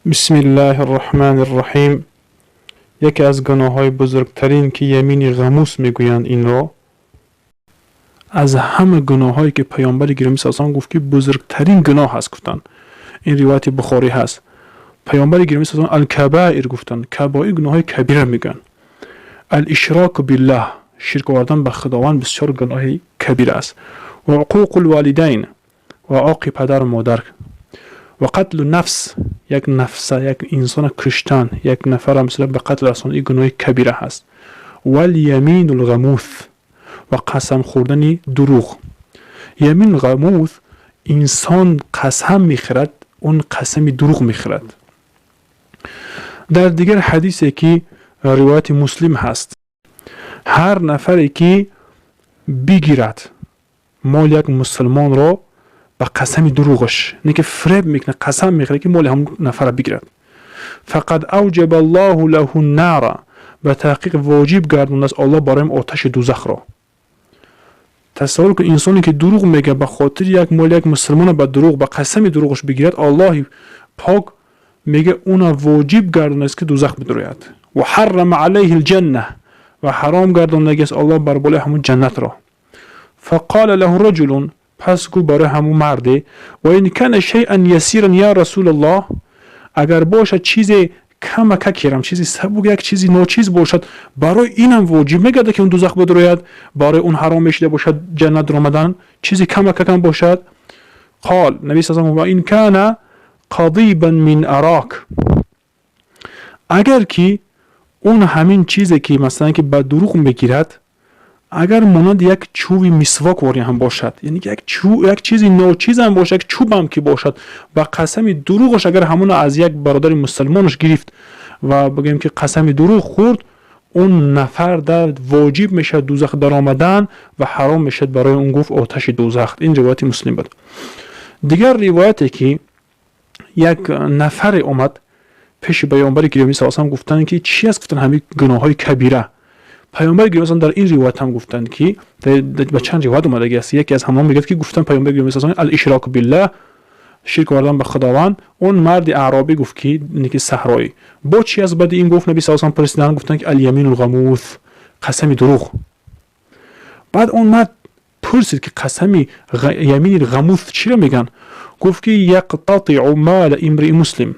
Бисмиллаҳи рраҳмани рраҳим. Яке аз гуноҳҳои бузургтарин, ки ямини ғамус мегӯянд, инро аз ҳама гуноҳҳое, ки паёмбари гиромӣ салам гуфт, ки бузургтарин гуноҳ ҳаст, гуфтанд. Ин ривояти Бухорӣ ҳаст. Паёмбари гиромӣ салам алкабаир гуфтанд, кабоир, гуноҳҳои кабира мегӯянд. Алишроку биллаҳ, ширк овардан ба Худованд, бисёр гуноҳи кабира аст. Ва уқуқу лволидайн, ва оқи падару модар, ва қатлу нафс, як нафса, як инсона куштан, як нафара мисла ба қатл расон, ин гуноҳи кабира ҳаст. Валямину лғамус, ва қасам хӯрдани дурӯғ. Ямин ғамус, инсон қасам мехӯрад, он қасами дурӯғ мехӯрад. Дар дигар ҳадисе, ки ривояти Муслим ҳаст, ҳар нафаре ки бигирад моли як мусулмонро ба қасами дурӯғаш, не ки фиреб мекунад, қасам мехӯрад, ки моли ҳамон нафара бигирад, фақад авҷаба Аллоҳу лаҳу нара, ба таҳқиқ воҷиб гардондааст Аллоҳ барои оташи дузахро. Тасаввур кун, инсоне ки дурӯғ мегӯяд, ба хотири як моли як мусулмона ба дурӯғ, ба қасами дурӯғаш бигирад, Аллоҳи пок мега, уна воҷиб гардондааст, ки дузах бидурояд. Ва ҳаррама алайҳи лҷанна, ва ҳаром гардондагиаст Аллоҳ бар болои ҳамун ҷаннатро. Фақола лаҳу раҷулун, пас гӯ барои ҳамун марде: ва ин кана шайъан ясиран, я Расулаллоҳ, агар бошад чизе камакакерам, чизи сабук, як чизи ночиз бошад, барои инам воҷиб мегардад, ки он дузах бидурояд, барои он ҳаром мешида бошад ҷаннат даромадан, чизи камакакам бошад? Қол, наби са ва ин кана қадибан мин арок, агар ки он ҳамин чизе, ки масалан ки ба дурӯғ мегирад, агар монанди як чӯби мисвок ворӣ ҳам бошад, яъне як чизи ночизам бошад, як чӯбам ки бошад, ба қасами дурӯғаш агар ҳамона аз як бародари мусулмонаш гирифт ва бигӯем, ки қасами дурӯғ хӯрд, он нафар дар воҷиб мешавад дузах даромадан ва ҳаром мешавад барои он, гуфт, оташи дузах. Ин ривояти Муслим буд. Дигар ривояте, ки як нафаре омад пеши паёмбари гиромӣ салам, гуфтанд, ки чӣ аст, гуфтанд, ҳамин гуноҳҳои кабира. Паёмбари гиромӣ дар ин ривоят ҳам гуфтанд, ки ба чанд ривоят омадагӣ аст, яке аз ҳамон мегӯяд, ки гуфтанд паёмбари гиромӣ салам: алишроку биллаҳ, ширк овардан ба Худованд. Он марди аъробӣ гуфт, ки ки саҳроӣ бо чӣ аст? Баъди ин гуфт, наби салам пурсиданд, гуфтанд, ки алямину лғамус, қасами дурӯғ. Баъд он мард пурсид, ки қасами ямини ғамус чиро мегӯянд? Гуфт, ки яқтатиу мала имрии муслим,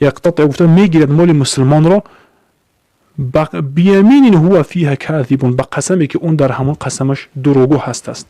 яқтатиу гуфта, мегирад моли мусулмонро, бияминин ҳува фиҳа кадибун, ба қасаме, ки он дар ҳамон қасамаш дурӯғгӯ ҳаст аст,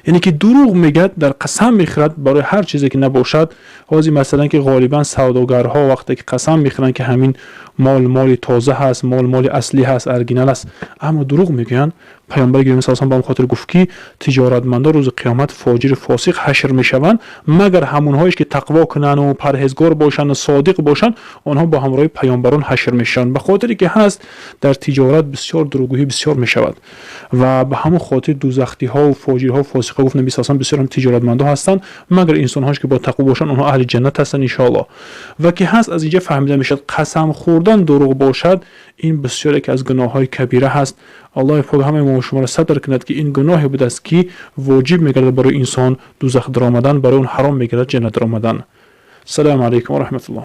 яъне ки дурӯғ мегӯяд, дар қасам мехӯрад барои ҳар чизе, ки набошад. Ҳозир масалан, ки ғолибан савдогарҳо вақте ки қасам мехӯранд, ки ҳамин мол моли тоза ҳаст, мол моли аслӣ ҳаст, оригинал аст, аммо дурӯғ мегӯянд. Паёмбари гиромӣ салам ба он хотир гуфт, ки тиҷоратмандон рӯзи қиёмат фоҷиру фосиқ ҳашр мешаванд, магар ҳамонҳоеш, ки тақво кунанду парҳезгор бошанду содиқ бошанд, онҳо бо ҳамроҳи паёмбарон ҳашр мешаванд. Ба хотире ки ҳаст, дар тиҷорат бисёр дурӯғгӯӣ бисёр мешавад ва ба ҳамон хотир дузахтиҳову фоҷирҳо, фосиқҳо, гуфт наби салам, бисёр ҳам тиҷоратмандо ҳастанд, магар инсонҳош, ки бо тақво бошанд, онҳо аҳли ҷаннат ҳастанд, иншоаллоҳ. Ва ки ҳаст, аз инҷа фаҳмида мешавад, қасам хӯрдан дурӯғ бошад, ин бисёр яке аз гуноҳҳои кабира ҳаст. Аллоҳи пок ҳамаи мо шуморо сатр кунад, ки ин гуноҳе будааст, ки воҷиб мегардад барои инсон дузах даромадан, барои он ҳаром мегардад ҷаннат даромадан. Салому алайкум ва раҳматуллоҳ.